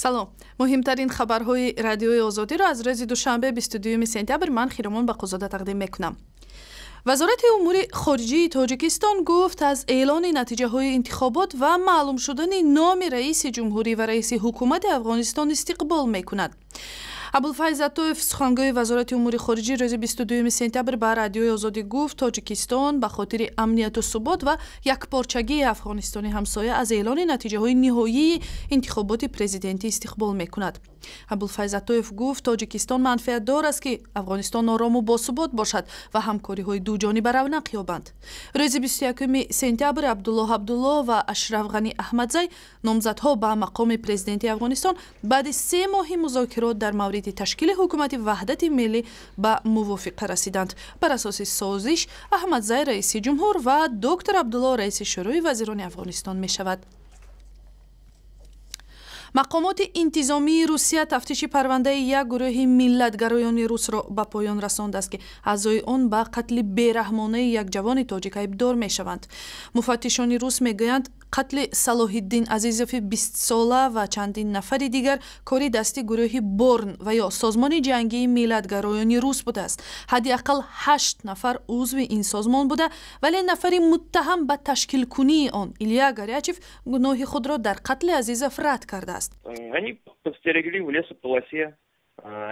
Салом. Муҳимтарин хабарҳои Радиои Озодиро аз рӯзи душанбе, 22 сентябр, ман Хиромон Бақозода тақдим мекунам. Вазорати умури хориҷии Тоҷикистон гуфт, аз эълони натиҷаҳои интихобот ва маълум шудани номи раиси ҷумҳурӣ ва раиси ҳукумати Афғонистон истиқбол мекунад. Абулфайз Атоев, сухангӯи Вазорати умури хориҷӣ, рӯзи 22 сентябр ба Радиои Озодӣ гуфт, Тоҷикистон ба хотири амнияту субот ва якпорчагии Афғонистони ҳамсоя аз эълони натиҷаҳои ниҳоии интихоботи президентӣ истиқбол мекунад. Абулфайз Атоев гуфт, Тоҷикистон манфиатдор аст, ки Афғонистон орому босубот бошад ва ҳамкориҳои дуҷониба равнақ ёбанд. Рӯзи 21 сентябр Абдуллоҳ Абдуллоҳ ва Ашраф Ғанӣ Аҳмадзай, номзадҳо ба мақоми президенти Афғонистон, баъди 3 моҳи музокирот дар мавриди ташкили ҳукумати ваҳдати миллӣ ба мувофиқа расиданд. Бар асоси созиш, Аҳмадзай раиси ҷумҳур ва доктор Абдуллоҳ раиси Шӯрои вазирони Афғонистон мешавад. Мақомоти интизомии Русия тафтиши парвандаи як гурӯҳи миллатгароёни русро ба поён расондааст, ки аъзои он ба қатли бераҳмонаи як ҷавони тоҷик айбдор мешаванд. Муфаттишони рус мегӯянд, қатли Салоҳиддин Азизови 20-сола ва чандин нафари дигар кори дасти гурӯҳи Борн ва ё созмони ҷангии миллатгароёни рус будааст. Ҳадди ақал 8 нафар узви ин созмон буда, вале нафари муттаҳам ба ташкилкунии он, Илья Горячев, гуноҳи худро дар қатли Азизов рад кардааст. Они подстерегли в лесополосе.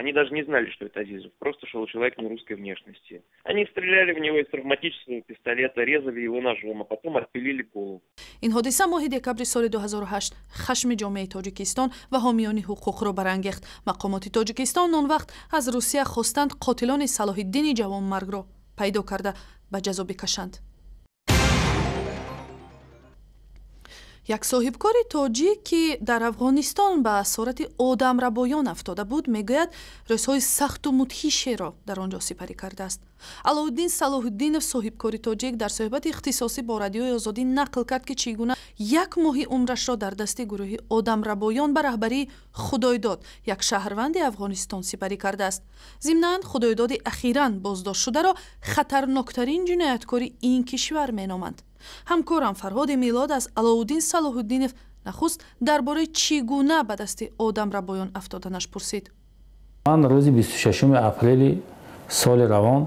Они даже не знали, что это Азизов. Просто шел человек нерусской внешности. Они стреляли в него из травматического пистолета, резали его ножом, а потом отпилили голову. Ин ҳодиса моҳи декабри соли 2008 хашми ҷомеаи Тоҷикистон ва ҳомиёни ҳуқуқро барангехт. Мақомоти Тоҷикистон он вақт аз Русия хостанд, қотилони Салоҳиддини ҷавонмаргро пайдо карда, ба ҷазо бикашанд. Як соҳибкори тоҷик, ки дар Афғонистон ба асорати одамрабоён афтода буд, мегӯяд, рӯзҳои сахту мудҳишеро дар он ҷо сипарӣ кардааст. Алоуддин Салоҳуддинов, соҳибкори тоҷик, дар суҳбати ихтисосӣ бо Радиои Озодӣ нақл кард, ки чӣ гуна як моҳи умрашро дар дасти гурӯҳи одамрабоён ба раҳбарии Худойдод, як шаҳрванди Афғонистон, сипарӣ кардааст. Зимнан, Худойдоди ахиран боздоштшударо хатарноктарин ҷинояткори ин кишвар меноманд. Ҳамкорам Фарҳоди Милод аз Алоуддин Салоҳуддинов нахуст дар бораи чӣ гуна ба дасти одамрабоён афтоданаш пурсид. Ман рӯзи 26 апрели соли равон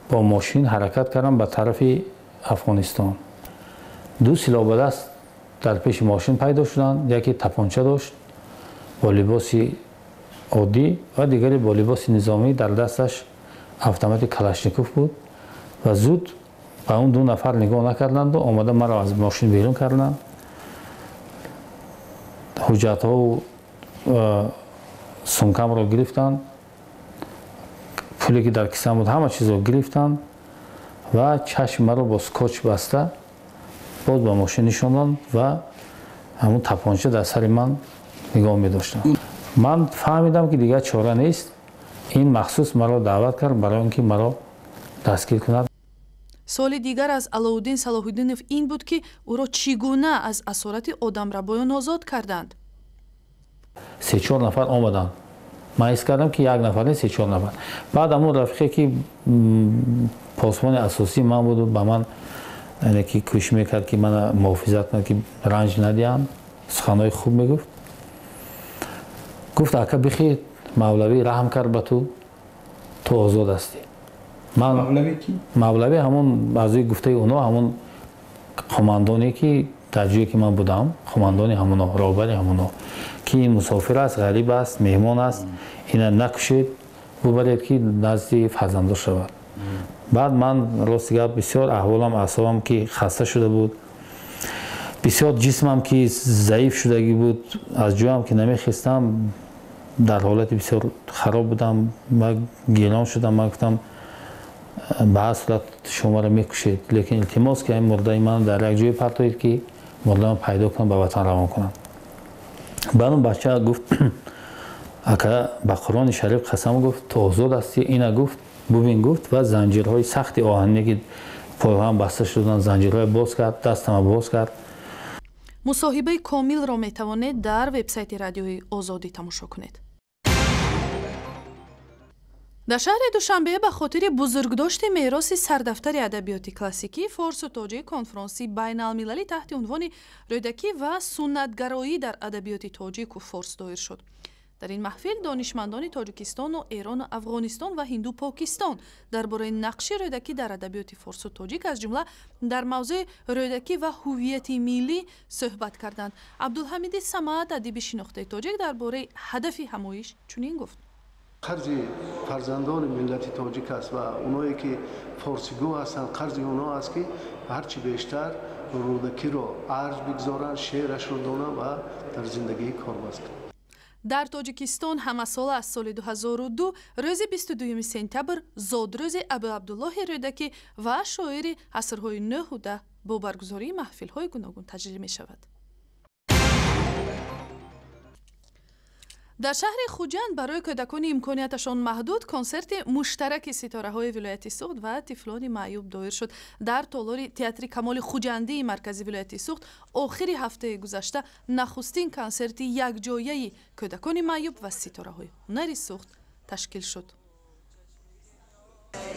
бо мошин ҳаракат кардам ба тарафи Афғонистон. Ду силоҳбадаст дар пеши мошин пайдо шуданд. Яке тапонча дошт бо либоси оддӣ ва дигаре бо либоси низомӣ, дар дасташ автомати Калашников буд. Ва зуд ба он ду нафар нигоҳ накарданду омада маро аз мошин берун карданд. Ҳуҷҷатҳову сумкамро гирифтанд, пуле ки дар кисам буд, ҳама чизро гирифтанд ва чашми маро бо скотч баста боз ба мошин нишонданд ва ҳамун тапонча дар сари ман нигоҳ медоштанд. Ман фаҳмидам, ки дигар чора нест. Ин махсус маро даъват кард барои он ки маро дастгир кунад. Суоли дигар аз Алоуддин Салоҳуддинов ин буд, ки ӯро чӣ гуна аз асорати одамрабоён озод карданд. Се-чор нафар омаданд. Ман ҳис кардам, ки як нафар не, се-чор нафар. Баъд ҳамун рафиқе, ки посбони асосии ман буду ба ман ки кӯшиш мекард, ки мана муҳофизат кунад, ки ранҷ надиҳам, суханҳои хуб мегуфт, гуфт: «Ака, бихел, мавлавӣ раҳм кард ба ту, ту озод ҳастӣ». Мавлавӣ ҳамон, аз рӯи гуфтаи оно, ҳамон қомандоне, ки дар ҷое ки ман будам, қомандони ҳамоно, роҳбари ҳамоно, ки ин мусофир аст, ғариб аст, меҳмон аст, ина накушед, бубаред, ки назди фарзандо шавад. Баъд ман, рости гап, бисёр аҳволам, аъсобам ки хаста шуда буд, бисёр ҷисмам ки заиф шудагӣ буд, аз ҷоям ки намехестам, дар ҳолати бисёр хароб будам ва гирон шудам. Ман гуфтам: «Ба ҳар сурат шуморо мекушед, лекин илтимос, ки ин мурдаи ман дар як ҷое партоед, ки мурдаам пайдо кунам, ба ватан равон кунам». Баъд он бача гуфт: «Ака, ба Қуръони Шариф қасам», гуфт, «ту озод ҳастӣ, ина», гуфт, «бубин», гуфт, ва занҷирҳои сахти оҳанӣ, ки пойҳоам баста шуданд, занҷирҳоя боз кард, дастама боз кард. Мусоҳибаи комилро метавонед дар вебсайти Радиои Озодӣ тамошо кунед. Дар шаҳри Душанбе ба хотири бузургдошти мероси сардафтари адабиёти классикии форсу тоҷик конфронси байналмилалӣ таҳти унвони «Рӯдакӣ ва суннатгароӣ дар адабиёти тоҷику форс» доир шуд. Дар ин маҳфил донишмандони Тоҷикистону Эрону Афғонистон ва Ҳинду Покистон дар бораи нақши Рӯдакӣ дар адабиёти форсу тоҷик, аз ҷумла дар мавзӯи «Рӯдакӣ ва ҳуввияти миллӣ» суҳбат карданд. Абдулҳамиди Самад, адиби шинохтаи тоҷик, дар бораи ҳадафи ҳамоиш чунин гуфт: Қарзи фарзандони миллати тоҷик аст ва оное ки форсигӯ ҳастанд, қарзи онҳо аст, ки ҳарчи бештар Рӯдакиро арҷ бигзоранд, шеърашро донанд ва дар зиндагӣ корбаст кунанд. Дар Тоҷикистон ҳамасола аз соли 2002 рӯзи 22 сентябр зодрӯзи Абуабдуллоҳи Рӯдакӣ ва шоири асрҳои 9-у 10 бо баргузории маҳфилҳои гуногун таҷлил мешавад. Дар шаҳри Хуҷанд барои кӯдакони имконияташон маҳдуд консерти муштараки ситораҳои вилояти Суғд ва тифлони маъюб доир шуд. Дар толори театри Камоли Хуҷандии маркази вилояти Суғд охири ҳафтаи гузашта нахустин консерти якҷояи кӯдакони маъюб ва ситораҳои ҳунари Суғд ташкил шуд.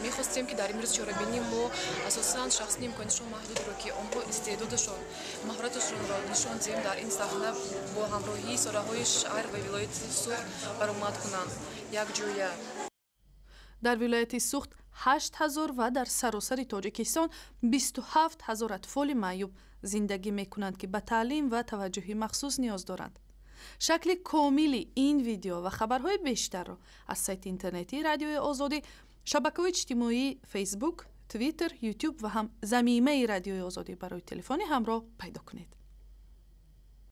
Мехостем, ки дар имрӯз чорабинӣ мо асосан шахсони имконишон маҳдудро, ки онҳо истеъдодашон, маҳораташонро нишон диҳем, дар ин саҳна бо ҳамроҳии ситораҳои шаҳр ва вилояти Суғд баромад кунанд якҷоя. Дар вилояти Суғд 8000 ва дар саросари Тоҷикистон 27 000 атфоли маъюб зиндагӣ мекунанд, ки ба таълим ва таваҷҷӯҳи махсус ниёз доранд. Шакли комили ин видео ва хабарҳои бештарро аз сайти интернетии Радиои Озодӣ, шабакаҳои иҷтимоии Фейсбук, Твиттер, Ютуб ва ҳам замимаи Радиои Озодӣ барои телефони ҳамроҳ пайдо кунед.